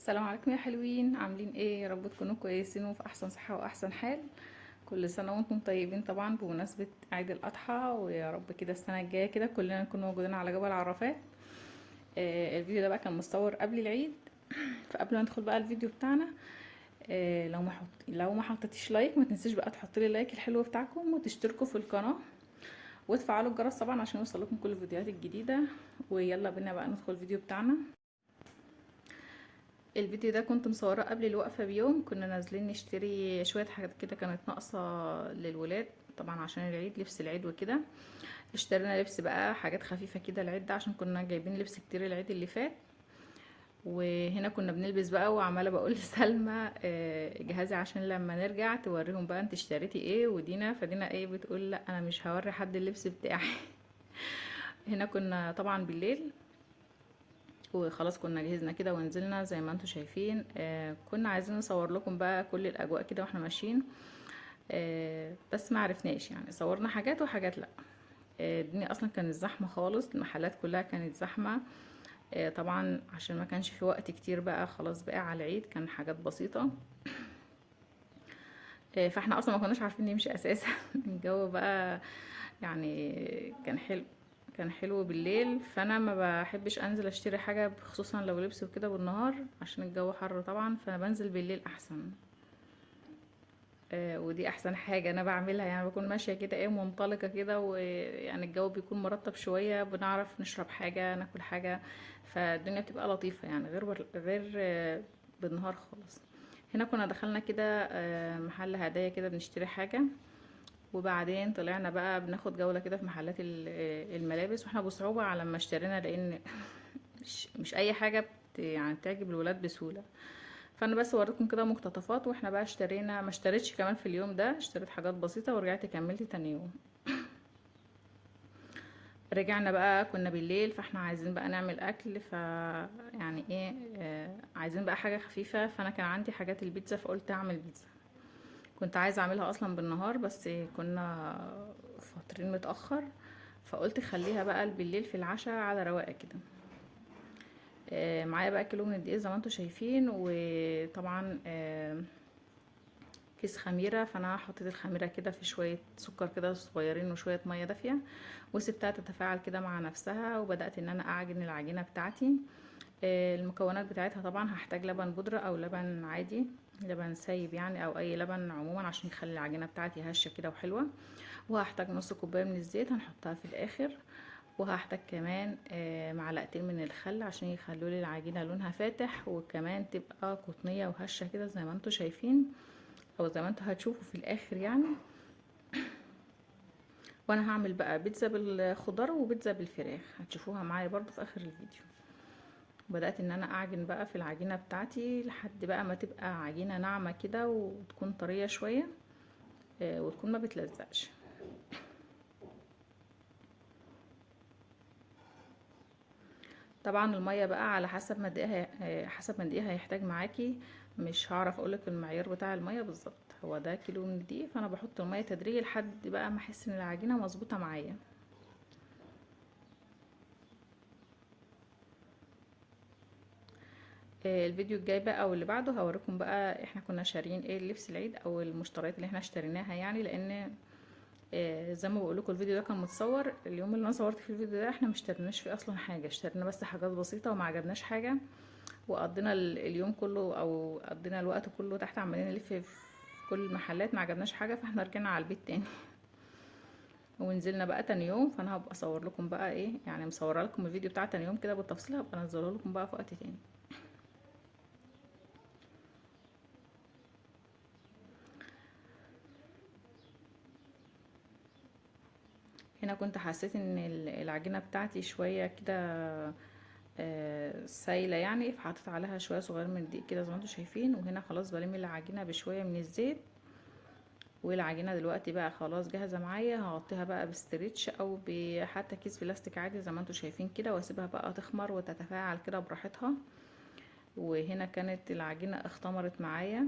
السلام عليكم يا حلوين، عاملين ايه؟ يا رب تكونوا كويسين وفي احسن صحة واحسن حال. كل سنة وانتم طيبين. طبعا بمناسبة عيد الاضحى، ويا رب كده السنة الجاية كده كلنا نكون موجودين على جبل عرفات. الفيديو ده بقى كان متصور قبل العيد، فقبل ما ندخل بقى الفيديو بتاعنا، لو ما حطيتيش like ما تنسيش بقى تحطي لي like الحلو بتاعكم وتشتركوا في القناة وتفعلوا الجرس طبعا عشان يوصلكم كل الفيديوهات الجديدة. ويلا بينا بقى ندخل الفيديو بتاعنا. الفيديو ده كنت مصوراه قبل الوقفة بيوم، كنا نازلين نشتري شوية حاجات كده كانت ناقصة للولاد طبعا عشان العيد، لبس العيد وكده. اشترينا لبس بقى حاجات خفيفة كده العيد ده عشان كنا جايبين لبس كتير العيد اللي فات. وهنا كنا بنلبس بقى، وعمالة بقول لسلمى جهازي عشان لما نرجع توريهم بقى انت اشتريتي ايه. ودينا فدينا ايه بتقول لا انا مش هوري حد اللبس بتاعي. هنا كنا طبعا بالليل وخلاص كنا جهزنا كده ونزلنا زي ما انتم شايفين. كنا عايزين نصور لكم بقى كل الاجواء كده واحنا ماشيين، بس ما عرفناش، صورنا حاجات وحاجات لا. الدنيا اصلا كانت زحمة خالص، المحلات كلها كانت زحمة. طبعا عشان ما كانش في وقت كتير بقى، خلاص بقى على العيد كان حاجات بسيطة. فاحنا اصلا ما كناش عارفين نمشي اساسا. الجو بقى كان حلو، كان حلو بالليل. فانا ما بحبش انزل اشتري حاجة خصوصا لو لبس وكده بالنهار عشان الجو حر طبعا، فانا بنزل بالليل احسن. ودي احسن حاجة انا بعملها، بكون ماشية كده منطلقة كده، ويعني الجو بيكون مرطب شوية، بنعرف نشرب حاجة ناكل حاجة، فالدنيا بتبقى لطيفة غير بالنهار خالص. هنا كنا دخلنا كده محل هدايا كده بنشتري حاجة، وبعدين طلعنا بقى بناخد جولة كده في محلات الملابس، واحنا بصعوبة على ما اشترينا لان مش اي حاجة بتعجب الولاد بسهولة. فانا بس وريتكم كده مقتطفات، واحنا بقى اشترينا، ما اشتريتش كمان في اليوم ده، اشتريت حاجات بسيطة ورجعت كملت تاني يوم. رجعنا بقى كنا بالليل، فاحنا عايزين بقى نعمل اكل، ف يعني ايه، عايزين بقى حاجة خفيفة. فانا كان عندي حاجات البيتزا فقلت اعمل بيتزا، كنت عايزة اعملها اصلا بالنهار بس كنا فاطرين متأخر، فقلت خليها بقى بالليل في العشاء على رواقة كده. معايا بقى كيلو من الدقيق زي ما انتم شايفين، وطبعا كيس خميرة، فانا حطيت الخميرة كده في شوية سكر كده صغيرين وشوية مية دافية، وسبتها تتفاعل كده مع نفسها. وبدأت ان انا اعجن العجينة بتاعتي. المكونات بتاعتها طبعا هحتاج لبن بودرة او لبن عادي، لبن سايب او اي لبن عموما عشان يخلي العجينة بتاعتي هشة كده وحلوة. وهحتاج نص كوباية من الزيت هنحطها في الاخر، وهحتاج كمان معلقتين من الخل عشان يخلوا لي العجينة لونها فاتح وكمان تبقى قطنية وهشة كده زي ما انتم شايفين او زي ما انتم هتشوفوا في الاخر. وانا هعمل بقى بيتزا بالخضار وبيتزا بالفراخ، هتشوفوها معايا برضو في اخر الفيديو. بدأت ان انا اعجن بقى في العجينة بتاعتي لحد بقى ما تبقى عجينة ناعمة كده وتكون طرية شوية، وتكون ما بتلزقش. طبعا المية بقى على حسب ما الدقيق حسب ما الدقيق هيحتاج معاكي، مش هعرف اقولك المعيار بتاع المية بالظبط. هو ده كيلو من الدقيق، فانا بحط المية تدريجي لحد بقى ما احس ان العجينة مظبوطة معايا. الفيديو الجاي بقى او اللي بعده هوريكم بقى احنا كنا شاريين ايه لبس العيد او المشتريات اللي احنا اشتريناها، لان زي ما بقول لكم الفيديو ده كان متصور اليوم اللي انا صورت فيه الفيديو ده، احنا ما اشتريناش فيه اصلا حاجة، اشترينا بس حاجات بسيطة وما عجبناش حاجة، وقضينا اليوم كله او قضينا الوقت كله تحت عمالين نلف في كل المحلات، ما عجبناش حاجة، فاحنا رجعنا على البيت تاني ونزلنا بقى تاني يوم. فانا هبقى اصور لكم بقى ايه، يعني مصوره لكم الفيديو بتاع تاني يوم كده بالتفصيل، هبقى انزله لكم بقى في وقت تاني. هنا كنت حسيت ان العجينة بتاعتي شوية كده، سايله فحطيت عليها شوية صغير من الدقيق كده زي ما انتم شايفين. وهنا خلاص بلم العجينة بشوية من الزيت، والعجينه دلوقتي بقى خلاص جاهزة معايا. هغطيها بقى بستريتش او بحتى كيس بلاستيك عادي زي ما انتم شايفين كده، واسيبها بقى تخمر وتتفاعل كده براحتها. وهنا كانت العجينة اختمرت معايا.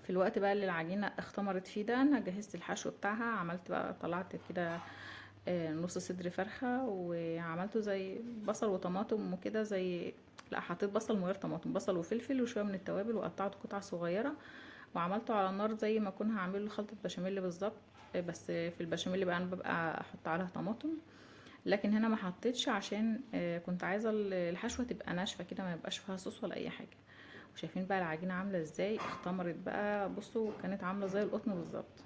في الوقت بقى اللي العجينة اختمرت فيه ده انا جهزت الحشو بتاعها، عملت بقى طلعت كده، نص صدر فرخة، وعملته زي بصل وطماطم وكده زي لا حطيت بصل من غير طماطم، بصل وفلفل وشوية من التوابل، وقطعته قطع صغيرة وعملته على النار زي ما اكون هعمله خلطه بشاميل بالظبط، بس في البشاميل بقى انا ببقى احط عليها طماطم، لكن هنا ما حطيتش عشان كنت عايزه الحشوه تبقى ناشفة كده، ما يبقاش فيها صوص ولا اي حاجة. وشايفين بقى العجينة عامله ازاي، اختمرت بقى، بصوا كانت عامله زي القطن بالظبط.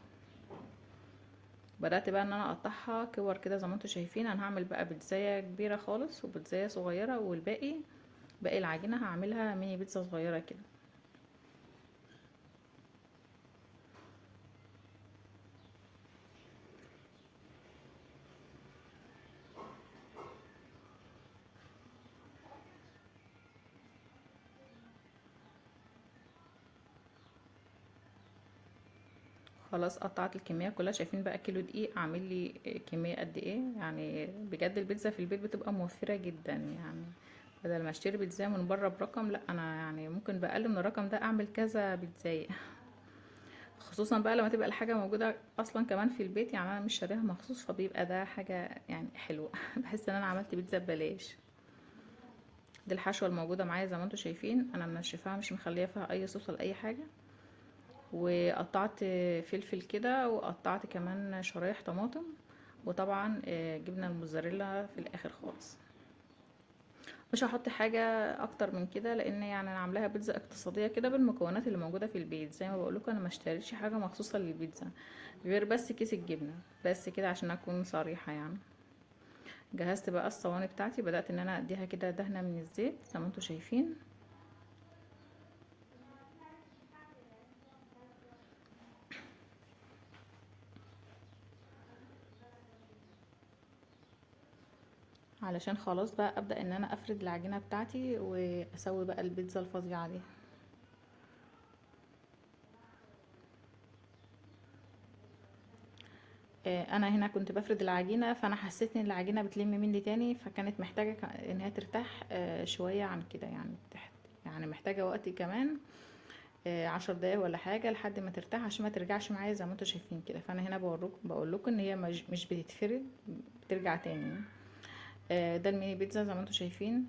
بدات بقى ان انا اقطعها كور كده زي ما انتم شايفين. انا هعمل بقى بيتزايه كبيرة خالص وبيتزايه صغيرة، والباقي باقي العجينة هعملها ميني بيتزا صغيرة كده. خلاص قطعت الكمية كلها. شايفين بقى كيلو دقيق عامل لي كمية قد ايه، يعني بجد البيتزا في البيت بتبقى موفره جدا، يعني بدل ما اشتري بيتزا من بره برقم، لا انا يعني ممكن باقل من الرقم ده اعمل كذا بيتزاية. خصوصا بقى لما تبقى الحاجة موجودة اصلا كمان في البيت، يعني انا مش شاريها مخصوص، فبيبقى ده حاجة يعني حلوة. بحس ان انا عملت بيتزا ببلاش. دي الحشوه الموجودة معايا زي ما انتم شايفين، انا منشفاها مش مخليه فيها اي صوص ولا اي حاجة. وقطعت فلفل كده، وقطعت كمان شرايح طماطم، وطبعا جبنه الموتزاريلا في الاخر خالص. مش هحط حاجة اكتر من كده، لان يعني انا عاملاها بيتزا اقتصادية كده بالمكونات اللي موجودة في البيت. زي ما بقولكم انا ما اشتريتش حاجة مخصوصة للبيتزا غير بس كيس الجبنة بس كده، عشان اكون صريحه يعني. جهزت بقى الصواني بتاعتي، بدات ان انا اديها كده دهنه من الزيت زي ما انتم شايفين. علشان خلاص بقى ابدا ان انا افرد العجينة بتاعتي واسوي بقى البيتزا الفظيعة دي. انا هنا كنت بفرد العجينة، فانا حسيت ان العجينة بتلم مني تاني، فكانت محتاجه ان هي ترتاح شوية عن كده، يعني تحت، يعني محتاجه وقت كمان 10 دقايق ولا حاجة لحد ما ترتاح عشان ما ترجعش معايا زي ما انتم شايفين كده. فانا هنا بقول لكم ان هي مش بتتفرد، بترجع تاني. ده الميني بيتزا زي ما انتم شايفين،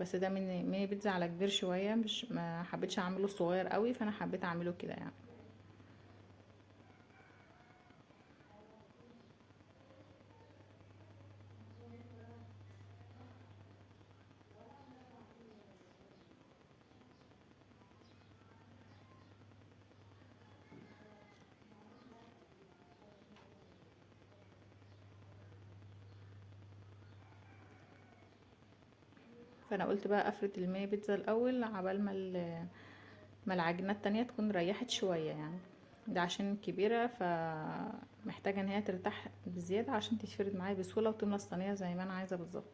بس ده ميني بيتزا على كبير شوية، مش ما حبيتش اعمله صغير قوي، فانا حبيت اعمله كده يعني. فانا قلت بقى افرد الميني بيتزا الاول عبال ما العجينة التانية تكون ريحت شوية، يعني ده عشان كبيرة فمحتاجه ان هي ترتاح بزيادة عشان تتفرد معايا بسهولة وتملى الصينية زي ما انا عايزه بالظبط.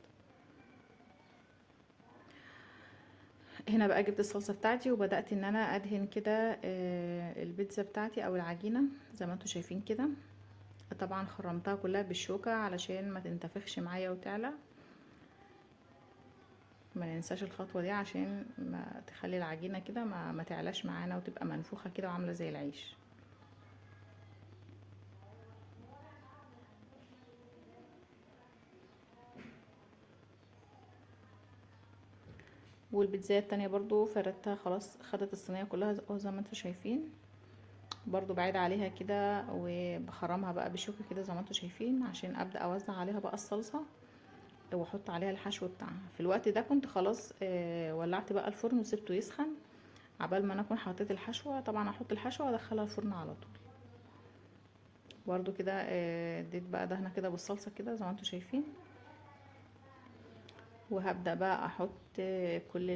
هنا بقى جبت الصلصه بتاعتي وبدات ان انا ادهن كده البيتزا بتاعتي او العجينة زي ما انتم شايفين كده. طبعا خرمتها كلها بالشوكة علشان ما تنتفخش معايا وتعلى، ما ننساش الخطوة دي عشان ما تخلي العجينة كده ما تعلاش معانا وتبقى منفوخه كده وعامله زي العيش. والبيتزا التانية برضو فردتها خلاص، خدت الصينية كلها زي ما انتم شايفين، برضو بعيد عليها كده وبخرمها بقى بشوكة كده زي ما انتم شايفين عشان ابدا اوزع عليها بقى الصلصه واحط عليها الحشو بتاعها. في الوقت ده كنت خلاص ولعت بقى الفرن وسبته يسخن عبال ما انا اكون حطيت الحشوه. طبعا احط الحشوه وادخلها الفرن على طول. برضو كده اديت بقى دهنه كده بالصلصه كده زي ما انتم شايفين، وهبدا بقى احط كل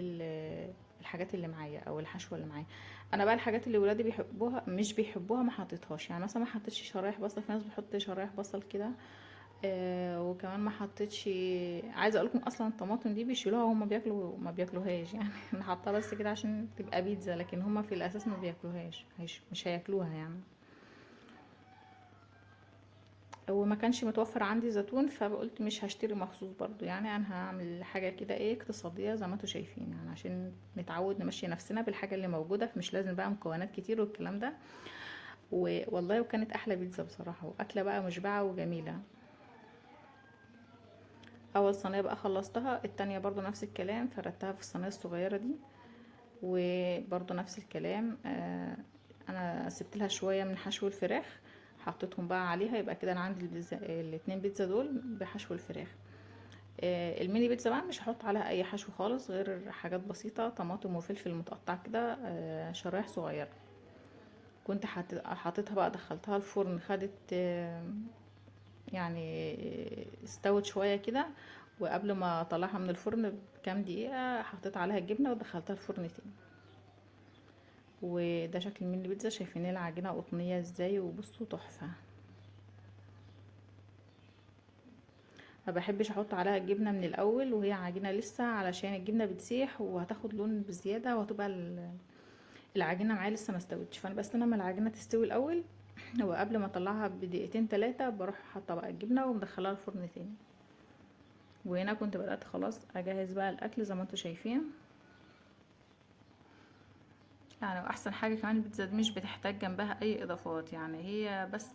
الحاجات اللي معايا او الحشوه اللي معايا. انا بقى الحاجات اللي ولادي بيحبوها مش بيحبوها ما حطيتهاش، يعني مثلا ما حطيتش شرايح بصل، في ناس بتحط شرايح بصل كده، وكمان ما حطيتش، عايزه اقول لكم اصلا الطماطم دي بيشيلوها وهم بياكلوا، ما بياكلوهاش يعني. انا حاطاها بس كده عشان تبقى بيتزا، لكن هم في الاساس ما بياكلوهاش، مش هياكلوها يعني. وما كانش متوفر عندي زيتون، فقلت مش هشتري مخصوص برضو، يعني انا هعمل حاجة كده ايه اقتصادية زي ما انتوا شايفين، يعني عشان نتعود نمشي نفسنا بالحاجة اللي موجودة، فمش لازم بقى مكونات كتير والكلام ده. والله وكانت احلى بيتزا بصراحة، واكله بقى مشبعة وجميلة. اول صينية بقى خلصتها، التانية برضو نفس الكلام، فردتها في الصينية الصغيرة دي، وبرضو نفس الكلام. انا سبت لها شوية من حشو الفراخ، حطيتهم بقى عليها. يبقى كده انا عندي البيتزا، الاتنين بيتزا دول بحشو الفراخ. الميني بيتزا بقى مش هحط عليها اي حشو خالص، غير حاجات بسيطة، طماطم وفلفل متقطع كده، شرايح صغيرة. كنت حطيتها بقى، دخلتها الفرن، خدت يعني استوت شوية كده، وقبل ما اطلعها من الفرن بكام دقيقة حطيت عليها الجبنة ودخلتها الفرن تاني. وده شكل الميني بيتزا، شايفين العجينة قطنية ازاي، وبصوا تحفة. ما بحبش احط عليها الجبنة من الاول وهي عجينة لسه، علشان الجبنة بتسيح وهتاخد لون بزيادة، وهتبقى العجينة معايا لسه ما استوتش. فانا بستنى ما العجينة تستوي الاول، وقبل ما اطلعها بدقيقتين تلاتة بروح حاطة بقى الجبنة ومدخلها الفرن تاني. وهنا كنت بدأت خلاص اجهز بقى الاكل زي ما انتم شايفين. واحسن حاجة كمان البيتزا دي مش بتحتاج جنبها اي اضافات، هي بس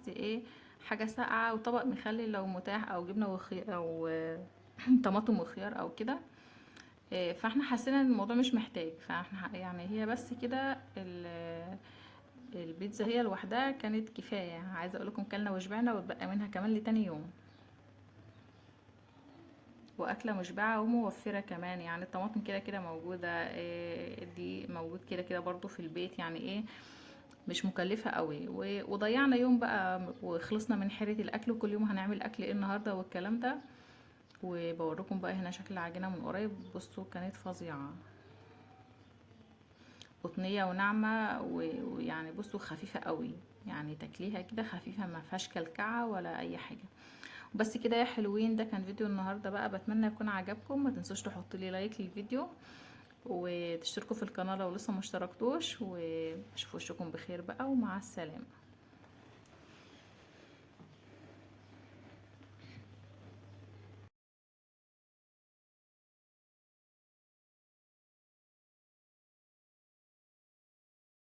حاجة ساقعة وطبق مخلل لو متاح، او جبنة وخيار او طماطم وخيار او كده. فاحنا حسينا ان الموضوع مش محتاج، فاحنا هي بس كده البيتزا هي لوحدها كانت كفاية. عايزة اقول لكم كلنا وشبعنا، واتبقى منها كمان لتاني يوم، واكلة مشبعة وموفرة كمان. الطماطم كده كده موجودة، دي موجود كده كده برضو في البيت، مش مكلفة قوي. وضيعنا يوم بقى وخلصنا من حيرة الاكل، وكل يوم هنعمل اكل ايه النهاردة والكلام ده. وبوريكم بقى هنا شكل العجينة من قريب، بصوا كانت فظيعة، قطنية وناعمة ويعني بصوا خفيفة قوي، تاكليها كده خفيفة ما فيهاش كلكعة ولا اي حاجة. بس كده يا حلوين، ده كان فيديو النهاردة بقى، بتمنى يكون عجبكم. ما تنسوش تحطوا لي لايك للفيديو وتشتركوا في القناة لو لسه ما اشتركتوش، واشوف وشكم بخير بقى، ومع السلامة.